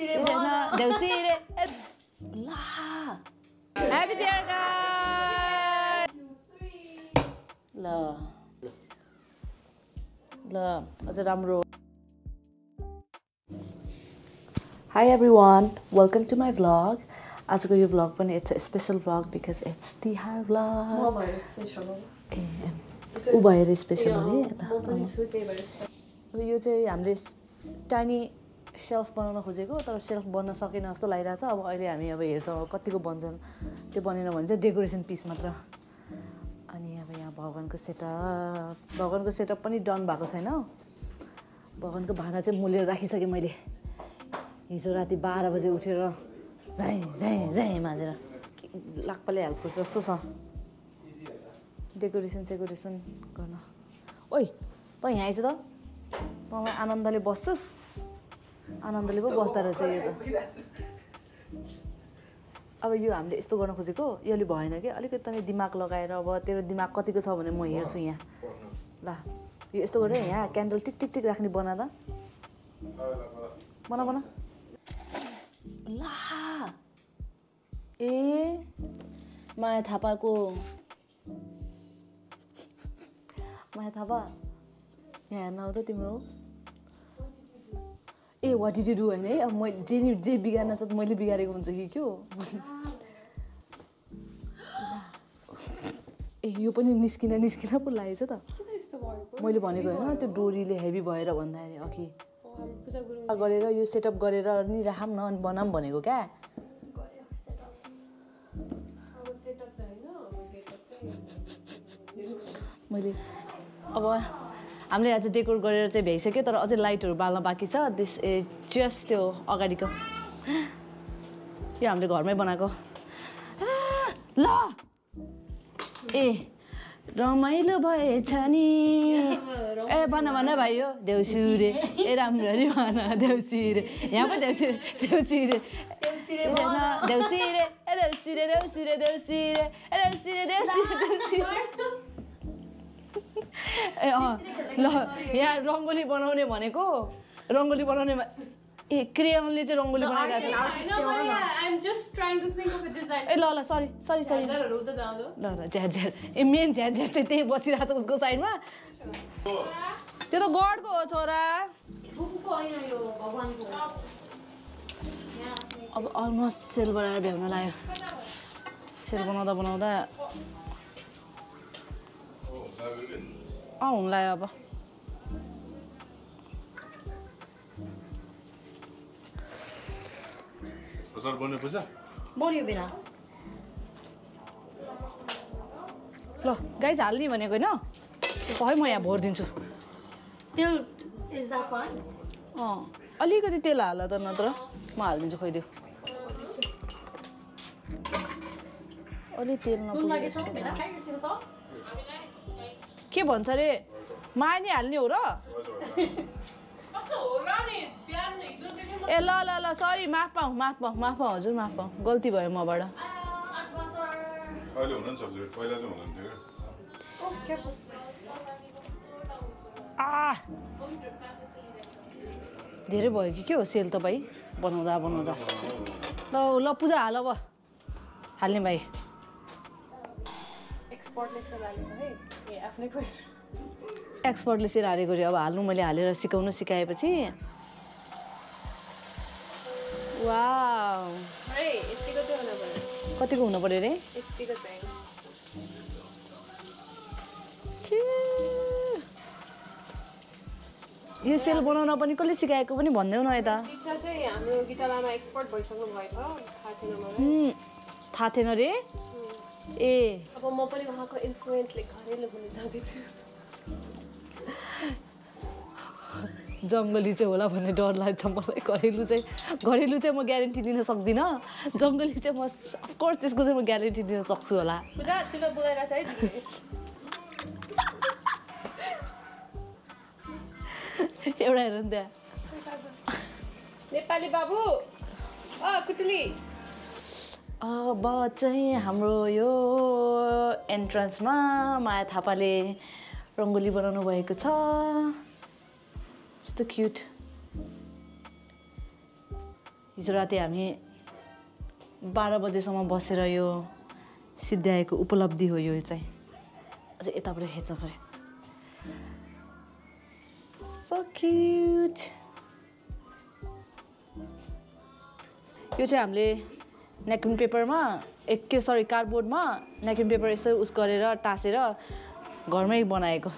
देउसिरे ला happy dear guys ल ल अझ राम्रो Hi everyone, welcome to my vlog. आजको यो vlog पनि it's a special vlog because it's Tihar vlog. म भएर स्पेशल हो उ भएर स्पेशल हो नि म पनि छु त्यही भएर यो चाहिँ हामीले टाइनी सेल्फ बनाउन खोजेको तर सेल्फ बन्न सकेन जस्तो लागिरहेछ अब अहिले हामी अब हेर्छौँ कतिको बन्छन् त्यो बनेन भने चाहिँ डेकोरेसन पिस मात्र अनि अब यहाँ भगवानको सेटअप पनि डन भएको छैन भगवानको भाँडा चाहिँ मोलेर राखिसकेँ मैले हिजो राति 12 बजे उठेर झैँ माझेर लाक्पाले हेल्प गर्छ जस्तो छ डेकोरेसन गर्न ओइ त यहाँ आइज त तँलाई आनन्दले बस्छस् आनन्दले पो बस्दा रहेछ यो त अब यो हामीले यस्तो गर्न खोजेको योले भएन कि अलिकति तँले दिमाग लगाएर अब तेरो दिमाग कतिको छ भने म हेर्छु यहाँ ल यो यस्तो गरेर यहाँ क्यान्डल टिक टिक टिक राख्ने बना त बना ला ए माया थापाको माया थापा यहाँ हेर्न आउँदा तिम्रो ए वाट डिड यु डु होइन है अब म जे बिगार्न छ मैले बिगारेको हुन्छ कि क्या ए यो पनि निस्किन पो लागेछ त मैले भनेको होइन त्यो डोरीले हेभी भएर भन्दाखेरि अघि गरेर यो सेटअप गरेर नि राखौँ न अनि बनाऊँ भनेको क्या मैले अब हामीले आज डेकोर गरेर चाहिँ भ्याइसक्यो तर अझै लाइटहरू बाल्न बाँकी छ दिस इज जस्ट त्यो अगाडिको यो हामीले घरमै बनाएको ल ए रमाइलो भएछ नि ए भन भाइ हो देउसिरे ए राम्ररी भन देउसिरे यहाँ पो देउसिरे ए ल यहाँ रङ्गोली बनाउने भनेको रङ्गोली बनाउने ए क्रेयनले चाहिँ रङ्गोली बनाइरहेको छ ए ल सरी ल झ्यार ए मेन झ्यार चाहिँ त्यहीँ बसिरहेको छ उसको साइडमा त्यो त गडको हो छोरा अब अलमोस्ट सेल बनाएर भ्याउन लाग्यो सेल बनाउँदा हुन लाग्यो अब बन्यो बिना ल गाइस हाल्ने भनेको होइन है म यहाँ भोरिदिन्छु तेल अलिकति तेल हाल त नत्र म हालिदिन्छु खोइदेऊ अलि तेल नपुग्यो के भन्छ अरे माया नि हाल्ने हो र ए ल सरी माफ पाऊ हजुर माफ पाऊ गल्ती भयो मबाट धेरै भयो कि के हो सेल तपाईँ बनाउँदा ल पूजा हाल अब हाल्ने भाइ एक्सपर्टले सेल हालेको रे अब हाल्नु मैले हालेर सिकाएपछि वाउ कतिको हुनु पर्यो रे यो सेल बनाउन पनि कसले सिकाएको पनि भन्देऊ न यता थाहा थिएन रे ए अब म पनि उहाँको इन्फ्लुएन्सले घरेलु हुन जाँदैछु जङ्गली चाहिँ होला भन्ने डर लाग्छ मलाई घरेलु चाहिँ म ग्यारेन्टी लिन सक्दिनँ जङ्गली चाहिँ म अफकोर्स त्यसको चाहिँ म ग्यारेन्टी लिन सक्छु होला एउटा हेर नि त्यहाँ नेपाली बाबु कुटुली अब चाहिँ हाम्रो यो एन्ट्रान्समा माया थापाले रङ्गोली बनाउनु भएको छ यस्तो क्युट हिजो राति हामी 12 बजेसम्म बसेर यो सिद्ध्याएको उपलब्धि हो यो चाहिँ अझै यताबाट हेर्छ पऱ्यो सो क्युट यो चाहिँ हामीले नेपकिन पेपरमा कार्डबोर्डमा नेपकिन पेपर यसो उस गरेर टाँसेर घरमै बनाएको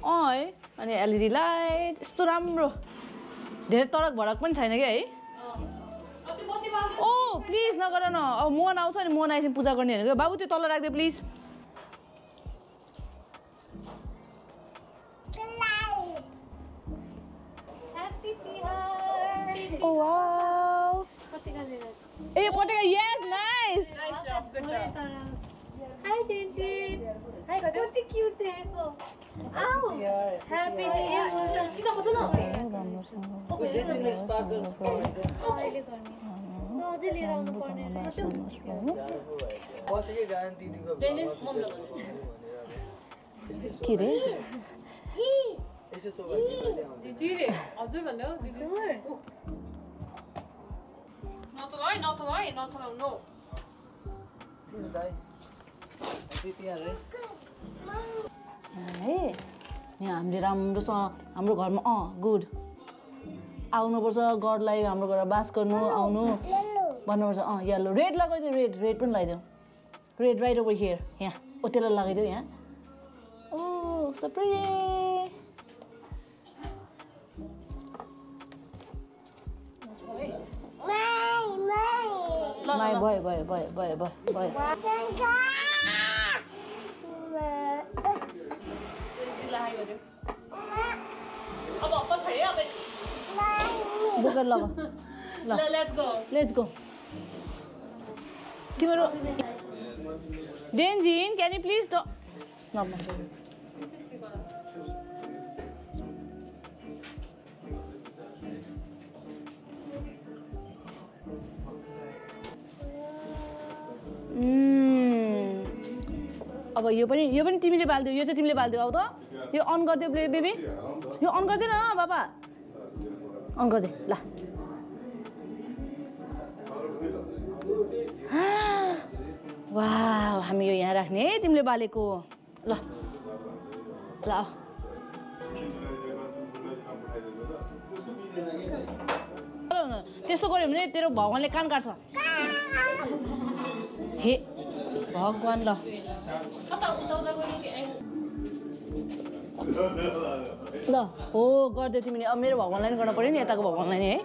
है अनि एलइडी लाइट यस्तो राम्रो धेरै तडक भडक पनि छैन क्या है ओ प्लिज नगर न अब मोहन आउँछ अनि मोहन आएपछि पूजा गर्ने होइन क्या बाबु त्यो तल राख्दै please Oh wow! Hey, Potika, yes, nice. Nice job, good job. Hi, Jinji. Hi, what cute देखो. Ow. Happy New Year. सीधा बसो ना. Okay. Sparkles. Oh, ले करनी. No, अझै लिएर आउनु पर्ने. बस के गान दिदीको Jinji, मम लगा. के रे यसो सो गर्ने दिदी रे हजुर भन्नु दिदी नचलाइ नचलाउनु किन दाइ दिदी यहाँ रे है यहाँ हामीले राम्रोसँग हाम्रो घरमा गुड आउनुपर्छ गडलाई हाम्रो घर बास गर्नु आउनु भन्नुपर्छ येल्लो रेड लगाइदियो रेड पनि लगाइदियो रेड राइट ओभर हियर यहाँ त्यसलाई लगाइदियो यहाँ ओ कस्तो प्रिटी भयो अब पछाडि अब बुकर लगा ल लेट्स गो तिम्रो डेन्जिन क्यान यु प्लिज अब यो पनि तिमीले बाल्दियो यो चाहिँ तिमीले बाल्दियो अब त यो अन गरिदियो बेबी यो अन गरिदिए न बाबा अन गरिदे ल वाह हामी यो यहाँ राख्ने है तिमीले बालेको ल ल त्यसो गर्यो भने तेरो भगवानले कान काट्छ हे भगवान ल ल हो गरिदियो तिमीले अब मेरो भगवानलाई नि गर्न पऱ्यो नि यताको भगवानलाई नि है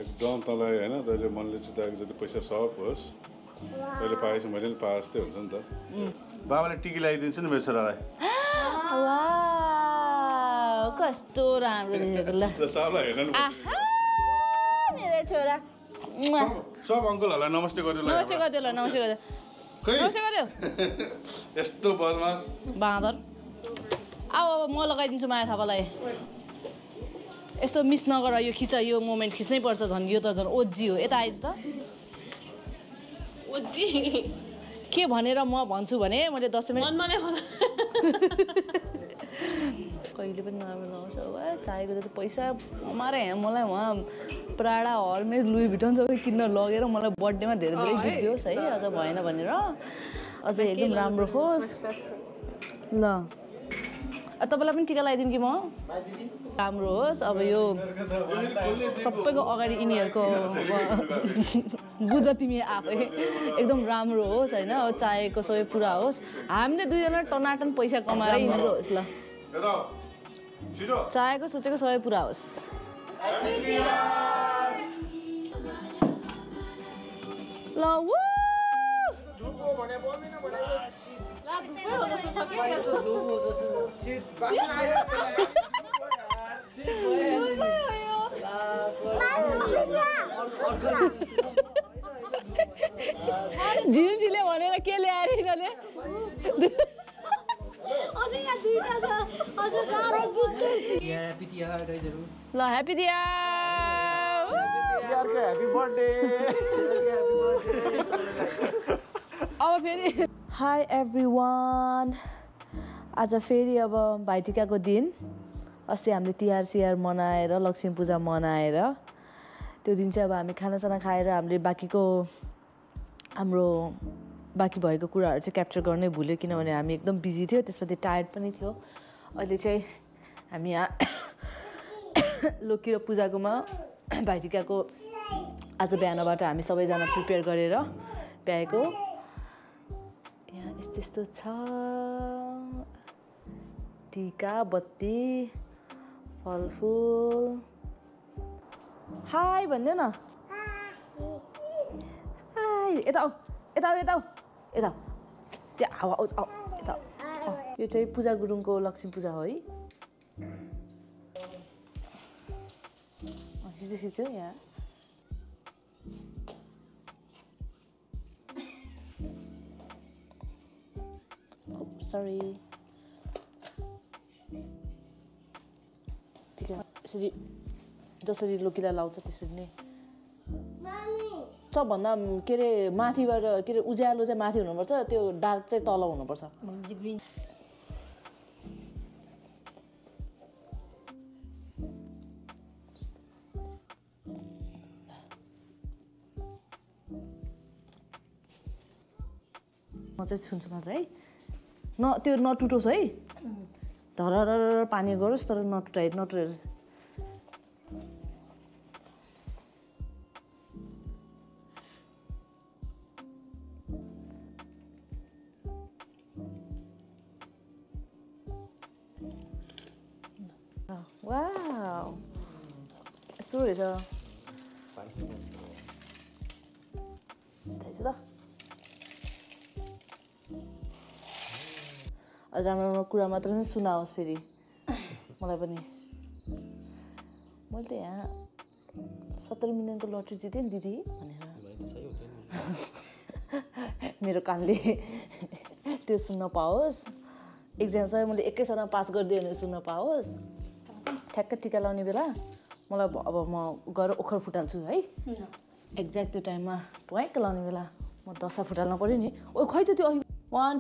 एकदम तँलाई होइन तैँले मनले चिताएको जति पैसा सब होस् तैँले पाएपछि मैले पनि पाए जस्तै हुन्छ नि त बाबाले टिकी लगाइदिन्छ नि मेरो छोरालाई कस्तो राम्रो देखेको ल सबलाई हेर्न मेरो छोरा सब अङ्कलहरूलाई नमस्ते गरिदिनु नमस्ते गरिदियो ल नमस्ते गरिदियो नमस्ते गरिदियो यस्तो बदमास बाँदर अब म लगाइदिन्छु माया थापालाई यस्तो मिस नगर यो खिच यो मोमेन्ट खिच्नै पर्छ झन् यो त झन् ओजी हो यता आइज त ओजी के भनेर म भन्छु भने मैले 10 मिनेट मनमनै भन कहिले पनि नराम्रो नहोस् अब चाहेको जति पैसा कमाएर यहाँ मलाई उहाँ प्राडा हर्मेज लुई भिटन सबै किन्न लगेर मलाई बर्थडेमा धेरै धेरै गिफ्ट दियोस् है अझ भएन भनेर अझै एकदम राम्रो होस् ल तपाईँलाई पनि टिका लगाइदिउँ कि म राम्रो होस् अब यो सबैको अगाडि यिनीहरूको बुझ तिमी आफै एकदम राम्रो होस् होइन अब चाहेको सबै पुरा होस् हामीले दुईजना टनाटन पैसा कमाएर यिनीहरू होस् ल चाहेको सोचेको सबै पुरा होस् ल वु झिल्जीले भनेर के ल्याएर यिनीहरूले अझै यहाँ दुईटा छ अझ ह्यापी तिहार गाइजहरु ल ह्याप्पी तिहार तिहारको ह्यापी बर्थडे अब फेरि हाई एभ्रिवान आज फेरि अब भाइटिकाको दिन अस्ति हामीले तिहार सिहार मनाएर लक्ष्मी पूजा मनाएर त्यो दिन चाहिँ अब हामी खानासाना खाएर हामीले हाम्रो बाँकी भएको कुराहरू चाहिँ क्याप्चर गर्नै भुल्यो किनभने हामी एकदम बिजी थियो त्यसपछि टायर्ड पनि थियो अहिले चाहिँ हामी यहाँ लोकी र पूजाकोमा भाइटिकाको आज बिहानबाट हामी सबैजना प्रिपेयर गरेर भ्याएको यहाँ यस्तो यस्तो छ टिका बत्ती फलफुल हाई भन्दैन हाई यता आऊ यता आऊ यता आऊ यता त्यहाँ हावा आऊ यता यो चाहिँ पूजा गुरुङको लक्ष्मी पूजा हो है खिच्यो खिच्यो यहाँ सरी ठिक यसरी जसरी लोकीलाई लाउँछ त्यसरी नै सबभन्दा के अरे माथिबाट के अरे उज्यालो चाहिँ माथि हुनुपर्छ त्यो डार्क चाहिँ तल हुनुपर्छ ग्रिन म चाहिँ छुन्छु मात्र है त्यो नटुटोस् है धरर पानी गरोस् तर नटुटेर वाउ यस्तो रहेछ थाहा छ त अझ राम्रो राम्रो कुरा मात्र पनि सुनाओस् फेरि मलाई पनि मैले त यहाँ 17 मिलियनको लटरी जितेँ नि दिदी भनेर मेरो कानले त्यो सुन्न पाओस् एक्जाम सबै मैले एकै सालमा पास गरिदिएँ भने सुन्न पाओस् ठ्याक्क टिका लाउने बेला मलाई अब म गएर ओखर फुटाल्छु है एक्ज्याक्ट त्यो टाइममा ट्वाइक्क लाउने बेला म दशा फुटाल्न पऱ्यो नि ओ खै त त्यो 1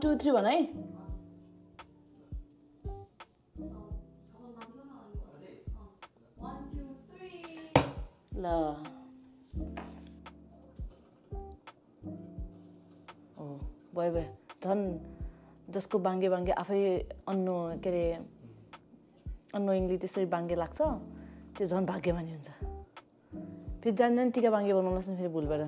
2 3 भन है ल ओ भयो भयो झन् जसको बाङ्गे बाङ्गे आफै अन्नो के अरे अनोइङली त्यसरी बाङ्गे लाग्छ त्यो झन् भाग्यमानी हुन्छ फेरि जान टिका बाङ्गे बनाउनुहोस् न फेरि भुलबाट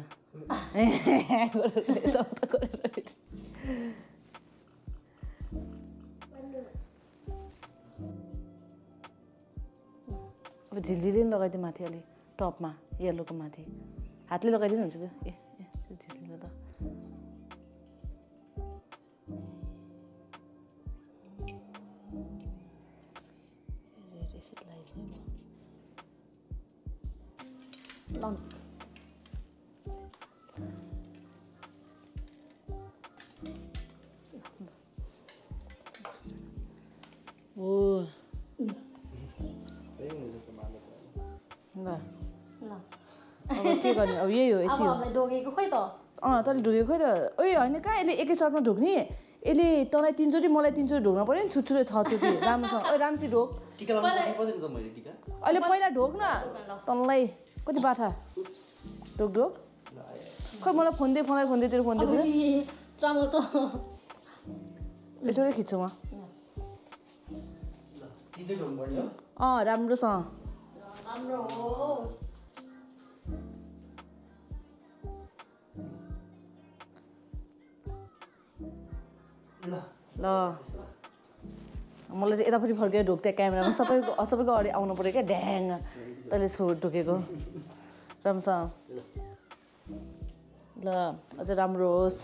अब झिल्झिले पनि लगाइदिउँ माथि अलि टपमा येल्लोको माथि हातले लगाइदिनु हुन्छ त्यो झिल्झिलो त ओ ल अब के गर्ने अब यही हो यति हो ढोगेको खोइ त तैँले ढोगेको खोइ त ओइ होइन कहाँ यसले एकै सर्टमा ढोग्ने यसले तँलाई 3 चोटि मलाई 3 चोटि ढोग्न पऱ्यो नि छुट्छुटै 6 चोटि राम्रोसँग ओइ राम्रोसित ढोग अहिले पहिला ढोग न तँलाई कति बाठा ढोग ढोग खै मलाई फोन दे तेरो फोन दे चामल त यसरी खिच्छु म राम्रोसँग राम्रो होस् ल मलाई चाहिँ यतापट्टि फर्केर ढोक्थेँ क्यामेरामा सबैको अगाडि आउनु पऱ्यो क्या ढ्याङ तैँले ढोकेको राम्रोसँग ल अझै राम्रो होस्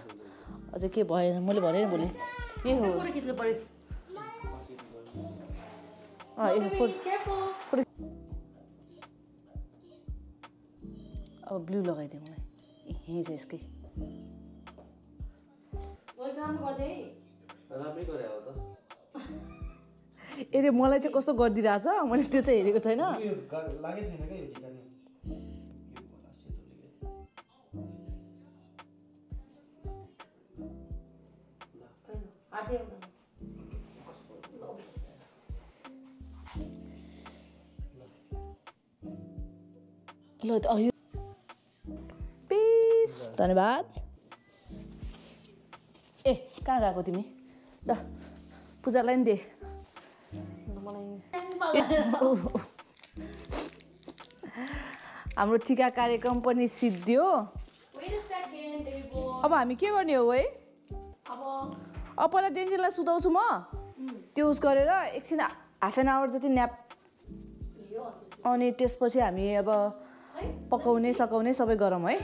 अझै के भएन मैले भने नि भोलि के हो खिच्नु पर्यो अब ब्लू लगाइदियो मलाई यहीँ चाहिँ यसकै ए मलाई चाहिँ कस्तो गरिदिरहेछ मैले त्यो चाहिँ हेरेको छैन ल त यो पिस धन्यवाद ए कहाँ गएको तिमी ल पूजालाई नि दे हाम्रो टिका कार्यक्रम पनि सिद्धियो अब हामी के गर्ने हो है अब पहिला डेन्जिनलाई सुताउँछु म त्यो उस गरेर एकछिन हाफ एन आवर जति न्याप अनि त्यसपछि हामी अब पकाउने सकाउने सबै गरौँ है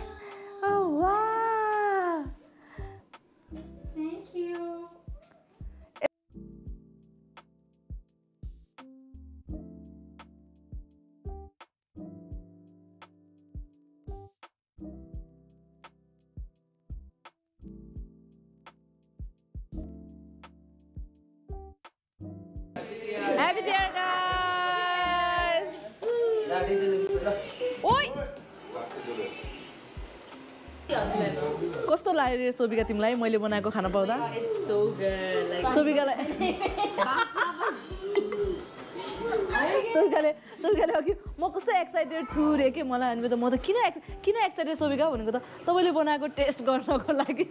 Happy Dear guys! Oi! कस्तो लाग्यो सोभिका तिमीलाई मैले बनाएको खाना पाउँदा सोभिकाले अघि म कस्तो एक्साइटेड छु रे के मलाई अनि म त किन एक्साइटेड सोभिका भनेको त तपाईँले बनाएको टेस्ट गर्नको लागि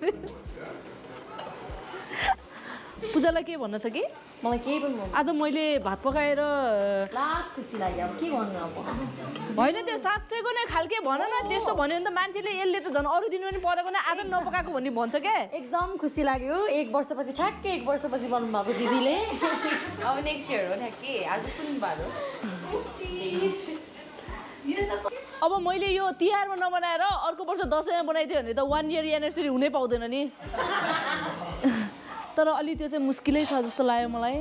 पूजालाई के भन्न छ कि मलाई केही पनि आज मैले भात पकाएर लास्ट खुसी लाग्यो अब के भन्नु अब होइन त्यो साँच्चैको नै खालके भन न त्यस्तो भन्यो भने त मान्छेले यसले त झन् अरू दिन पनि परेको नै आज नपकाएको भन्ने भन्छ क्या एकदम खुसी लाग्यो 1 वर्षपछि ठ्याक्कै 1 वर्षपछि बन्नु भएको दिदीले अब नेक्स्ट इयर हो ठ्याक्कै आज कुन बार हो अब मैले यो तिहारमा नबनाएर अर्को वर्ष दसैँमा बनाइदियो भने त 1 इयर एनिभर्सरी हुनै पाउँदैन नि तर अलि त्यो चाहिँ मुस्किलै छ जस्तो लाग्यो मलाई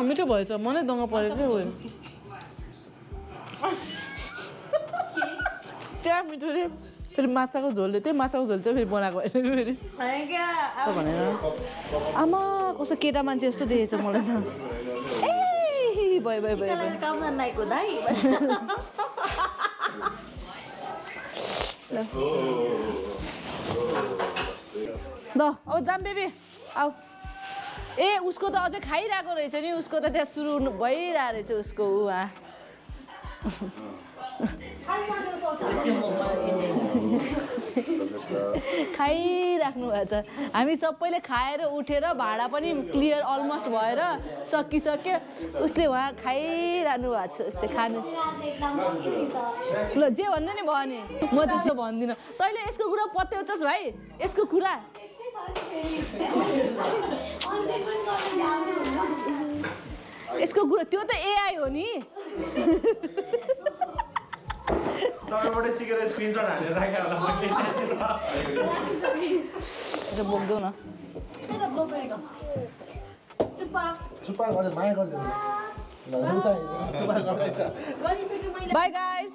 मिठो भयो त मनै दङ्ग परेको थियो त्यहाँ मिठो रे फेरि माछाको झोलले त्यही माछाको झोल चाहिँ फेरि बनाएको होइन फेरि भनेर आमा कस्तो केटा मान्छे जस्तो देखेछ मलाई त ए भयो ल अब जाम बेबी आऊ ए उसको त अझै खाइरहेको रहेछ नि उसको त त्यहाँ सुरु भइरहेको रहेछ उसको उहाँ खाइराख्नु भएको छ हामी सबैले खाएर उठेर भाडा पनि क्लियर अलमोस्ट भएर सकिसक्यो उसले उहाँ खाइरहनु भएको छ उसले खानु ल जे भन्दा नि भयो नि म त्यस्तो भन्दिनँ तैँले यसको कुरा पत्याउँछस् भाइ यसको कुरा यसको कुरा त्यो त एआई हो नि तपाईँबाट सिकेर स्क्रिनसट हालेर राखे होला बोक्दौ न चुप्पा गरेर माया गरिदिनु bye guys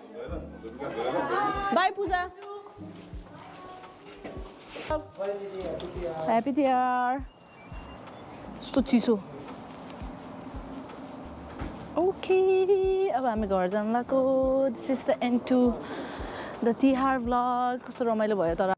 bye Puja happy Tihar यस्तो चिसो ओके अब हामी घर जान लागेको this is the end to the Tihar vlog कस्तो रमाइलो भयो तर